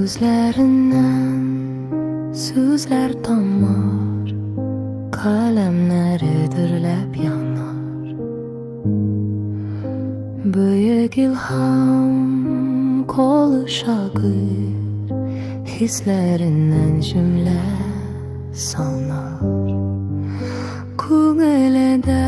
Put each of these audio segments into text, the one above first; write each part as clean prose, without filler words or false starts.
Күзләреннән сүзләр тамар, Каләмнәре дөрләп янар. Бөек илһам колы шагыйрь, Хисләреннән җөмлә санар. Күңелендә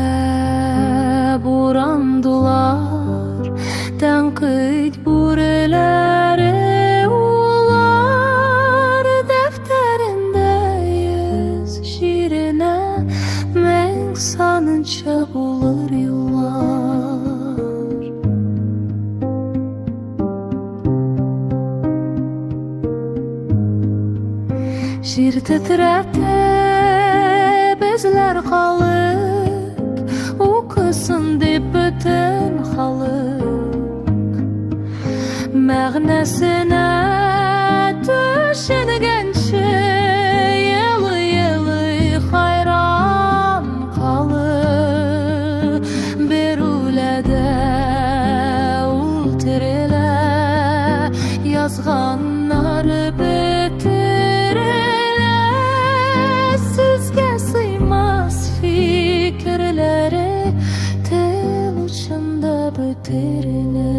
буран дулар, Тәнкыйть бүреләре улар. Дәфтәрендә йөз җиренә мең санынча булыр юллар. Җир тетрәтеп, эзләр калып, Укысын дип бөтен халык. Мәгънәсенә төшенгәнче, Елый-елый хайран калып, Бер үлә дә ул терелә, Язганнар бетерелә. Сүзгә сыймас фикерләре Тел учында бөтерелә.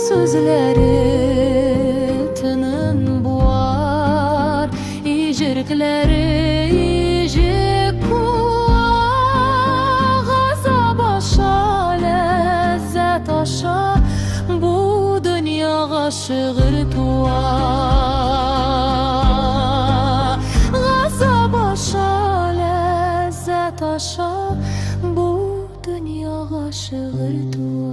Сүзләре тынын буар, Иҗерекләре иҗек куар. Газап аша, ләззәт аша, Бу дөньяга шигырь туа. Газап аша, ләззәт аша, Бу дөньяга шигырь туа.